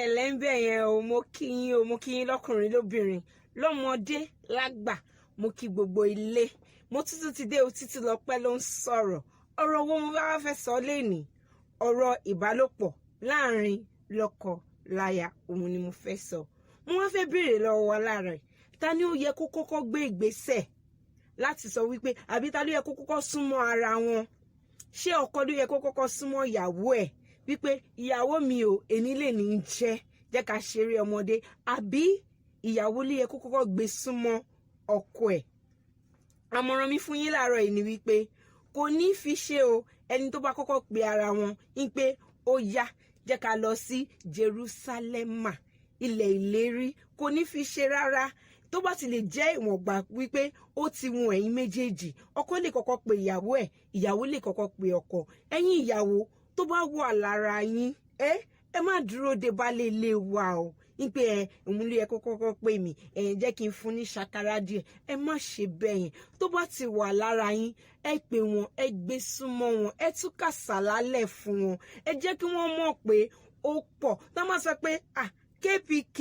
Ẹ̀lẹ́ ń bẹ̀ yẹn o. Mo kí yín o, mo kí yín lọ́kùnrin, lóbìnrin, lọ́mọdé, lágbà. Mo kí gbogbo ilé. Mo tútù ti dé o. Títílọpẹ́ ló ń sọ̀rọ̀. Ọ̀rọ̀ wo mo bá wá fẹ́ sọ lénìí? Ọ̀rọ̀ ìbálòpọ̀ láàrin lọ́kọ láya, òun ni mo fẹ́ sọ. Mo wá fẹ́ béèrè lọ́wọ́ wa lára ẹ̀, ta ni ó yẹ kó kọ́kọ́ gbé ìgbésẹ̀ láti sọ wípé, àbí ta ló yẹ kó kọ́kọ́ súnmọ́ ara wọn? Ṣé ọkọ ló yẹ kó kọ́kọ́ súnmọ́ ìyàwó ẹ̀ wípé, "Ìyàwó mi ò, èní lè ní í jẹ́ ká ṣeré ọmọdé," àbí ìyàwó ló yẹ kó kọ́kọ́ gbé súnmọ́ ọkọ ẹ̀? Àmọ̀ràn mi fún yín láàárọ̀ yìí ni wípé kò ní fi ṣe o. Ẹni tó bá kọ́kọ́ pe ara wọn ń pé, "Ó yá, jẹ́ ká lọ sí Jerusalema, ilẹ̀ ìlérí," kò ní fi ṣe rárá. Tó bá ti lè jẹ́ ìwọ̀ngbà wípé ó ti wun ẹ̀yin méjèèjì, ọkọ lè kọ́kọ́ pe ìyàwó ẹ̀, ìyàwó lè kọ́kọ́ pe ọkọ. Ẹ̀yin ìyàwó, tó bá wà lára yín, ẹ má dúró de baálé ilé wa o, wípé ẹ òun ló yẹ kó kọ́kọ́ pè mí, ẹ jẹ́ kí n fún ní ṣàkárá díẹ̀. Ẹ má ṣe bẹ́ẹ̀ yẹn. Tó bá ti wà lára yín, ẹ pè wọ́n, ẹ gbé súnmọ́ wọn, ẹ tún kàsálálẹ̀ fún wọn, ẹ jẹ́ kí wọ́n mọ̀ pé ó pọ̀. Tó máa sọ pé, "Ah, KPK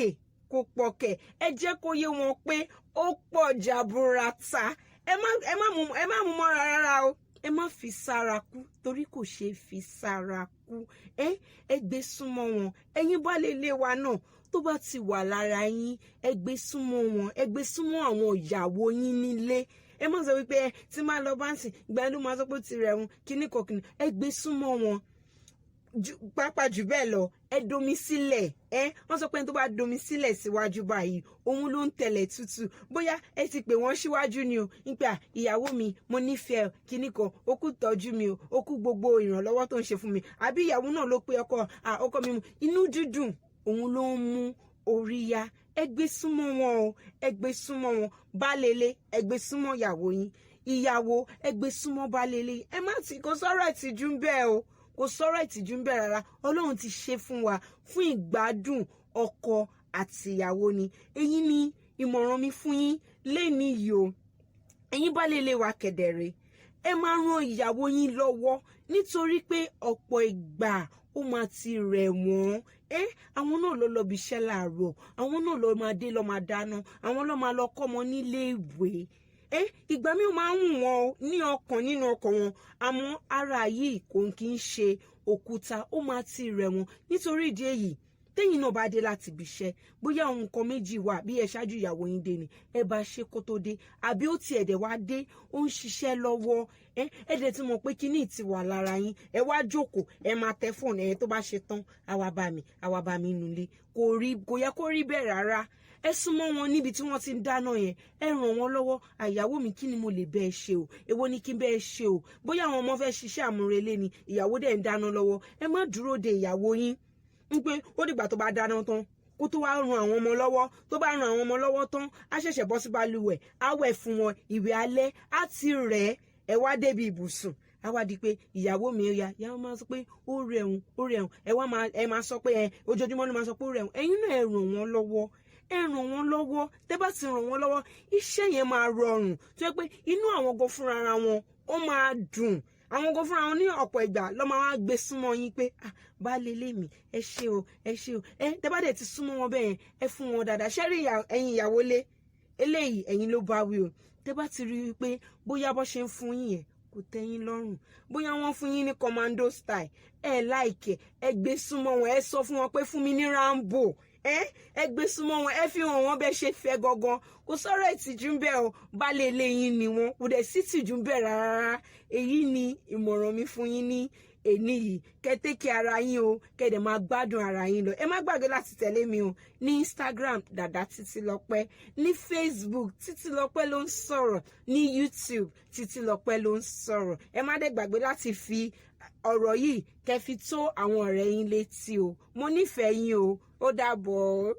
kò pọ̀ kẹ̀," ẹ jẹ́ kó yé wọn pé ó pọ̀ jaburata. Ẹ má mú mọ́ra rárá o. Ẹ má fi sára kú, torí kò ṣeé fi sára kú. Ẹ gbé súnmọ́ wọn. Ẹ̀yin bá lè lé wa náà, tó bá ti wà lára yín, ẹ gbé súnmọ́ wọn, ẹ gbé súnmọ́ àwọn ìyàwó yín nílé. Ẹ má sọ wípé ẹ tí máa lọ bá ń sìn ìgbà ló máa sọ pé ó ti rẹ̀ wọn kíní kọ̀ọ̀kìnì. Ẹ gbé súnmọ́ wọn. Pàápàá jù bẹ́ẹ̀ lọ, ẹ domi sílẹ̀. Ẹ wọ́n sọ pé tó bá domi sílẹ̀ síwájú báyìí, òun ló ń tẹ̀lẹ̀ tútù. Bóyá ẹ ti pè wọ́n síwájú ni o, nípa, "Ìyàwó mi, mo nífẹ̀ẹ́ kíní kan, ó kú tọ́jú mi o, ó kú gbogbo ìrànlọ́wọ́ tó ń ṣe fún mi," àbí ìyàwó náà ló pe ọkọ, "Ọkọ mi," inú dídùn òun ló ń mú orí yá. Ẹ gbé súnmọ́ wọn o, ẹ gbé súnmọ́ wọn. Baálé, ẹ gbé súnmọ́ ìyàwó yín. Ìyàwó, ẹ gbé súnmọ́ baálé. Ẹ má ti kò sọ̀rọ̀ ìtìjú ń bẹ́ẹ̀ o, kò sọ̀rọ̀ ìtìjú ń bẹ̀ rárá. Ọlọ́run ti ṣe fún wa fún ìgbádùn ọkọ àti ìyàwó ni. Èyí ni ìmọ̀ràn mi fún yín léni yìí o. Ẹ̀yin bá lè lè wa kẹ̀dẹ̀rẹ̀, ẹ máa ran ìyàwó yín lọ́wọ́, nítorí pé ọ̀pọ̀ ìgbà ó máa ti rẹ̀ wọ́n. Ẹ àwọn náà lọ lọ́bi iṣẹ́ láàárọ̀, àwọn náà lọ máa dé, lọ máa dáná, àwọn lọ máa lọ kọ́mọ nílé ìwé. Ẹ ìgbà míì máa ń wù wọ́n ní ọkàn, nínú ọkàn wọn, àmọ́ ara yìí kò kí ń ṣe òkúta, ó máa ti rẹ̀ wọ́n. Nítorí ìdí èyí, téyìn náà bá dé láti ibi iṣẹ́, bóyá ohun kan méjì wà, bí ẹ ṣáájú ìyàwó yín dé ni, ẹ bá ṣe kó tó dé, àbí ó tiẹ̀ dẹ̀ wá dé, ó ń ṣiṣẹ́ lọ́wọ́, ẹ dẹ̀ ti mọ̀ pé kíní ti wà lára yín, ẹ wá jókòó, ẹ máa tẹ fóònù. Ẹ tó bá ṣe tán, àwa bá mi, àwa bá mi nulẹ̀. Kò rí, kò yẹ kó rí bẹ́ẹ̀ rárá. Ẹ súnmọ́ wọn níbi tí wọ́n ti ń dáná yẹn, ẹ ràn wọ́n lọ́wọ́. "Àyàwó mi, kí ni mo lè bẹ́ẹ̀ ṣe o? Èwo ni kí n bẹ́ẹ̀ ṣe o?" Bóyá àwọn ọmọ fẹ́ ṣiṣẹ́ àmúrelé ni, ìyàwó dẹ̀ ń dáná lọ́wọ́, ẹ má dúró de ìyàwó yín ń pé ó dìgbà tó bá dáná tán kó tó wá ran àwọn ọmọ lọ́wọ́. Tó bá ran àwọn ọmọ lọ́wọ́ tán, á ṣẹ̀ṣẹ̀ bọ́ sí balùwẹ̀, á wẹ̀ fún wọn ìwẹ̀ alẹ́, á ti rẹ̀ ẹ́ wá débi ibùsùn, á wá di pé, "Ìyàwó mi, ó ya." Ìyàwó máa sọ pé ó rẹ̀hún, ó rẹ̀hún. Ẹ wá máa, ẹ máa sọ pé ẹ ojoojúmọ́ ló máa sọ pé ó rẹ̀hún. Ẹ̀yin náà, ẹ ràn wọ́n lọ́wọ́, ẹ ràn wọ́n lọ́wọ́. Tẹ́ bá ti ràn wọ́n lọ́wọ́, iṣẹ́ yẹn máa rọrùn, tó yẹ pé inú àwọn gan fúnra wọn ó máa dùn. Àwọn gan fúnra wọn ní ọ̀pọ̀ ìgbà lọ́ máa wá gbé súnmọ́ yín pé, "Ah, baálé ilé mi, ẹ ṣé o, ẹ ṣé o." Ẹ tẹ́ bá dẹ̀ ti súnmọ́ wọn bẹ́ẹ̀ yẹn, ẹ fún wọn dáadáa. Ṣẹ́rí, ẹ̀yin ìyàwó lé eléyìí, ẹ̀yin ló bá wí o. Tẹ́ bá ti rí i pé bóyá bó ṣe ń fún yín yẹn kò tẹ́ yín lọ́rùn, bóyá wọ́n fún yín ní commando style, ẹ like, ẹ gbé súnmọ́ wọn, ẹ sọ fún wọn pé, "Fún mi ní Rambo." Ẹ gbé súnmọ́ wọn, ẹ fi hàn wọ́n bẹ́ẹ̀ ṣe fẹ́ gangan. Kò sọ̀rọ̀ ìtìjú ń bẹ o. Baálé ilé yín ni wọn, kò dẹ̀ sí ìtìjú ń bẹ rárá. Èyí ni ìmọ̀ràn mi fún yín ní èní yìí. Kẹ́ take care ara yín o, kẹ́ dẹ̀ máa gbádùn ara yín lọ. Ẹ má gbàgbé láti tẹ̀lé mi o ní Instagram, Dàdá Títílọpẹ́, ní Facebook, Títílọpẹ́ ló ń sọ̀rọ̀, ní YouTube, Títílọpẹ́ ló ń sọ̀rọ̀. Ẹ má dẹ̀ gbàgbé láti fi ọ̀rọ̀ yìí kẹ́ fi tó àwọn ọ̀rẹ́ yín létí o. Mo nífẹ̀ẹ́ yín o. Ó dàbọ̀.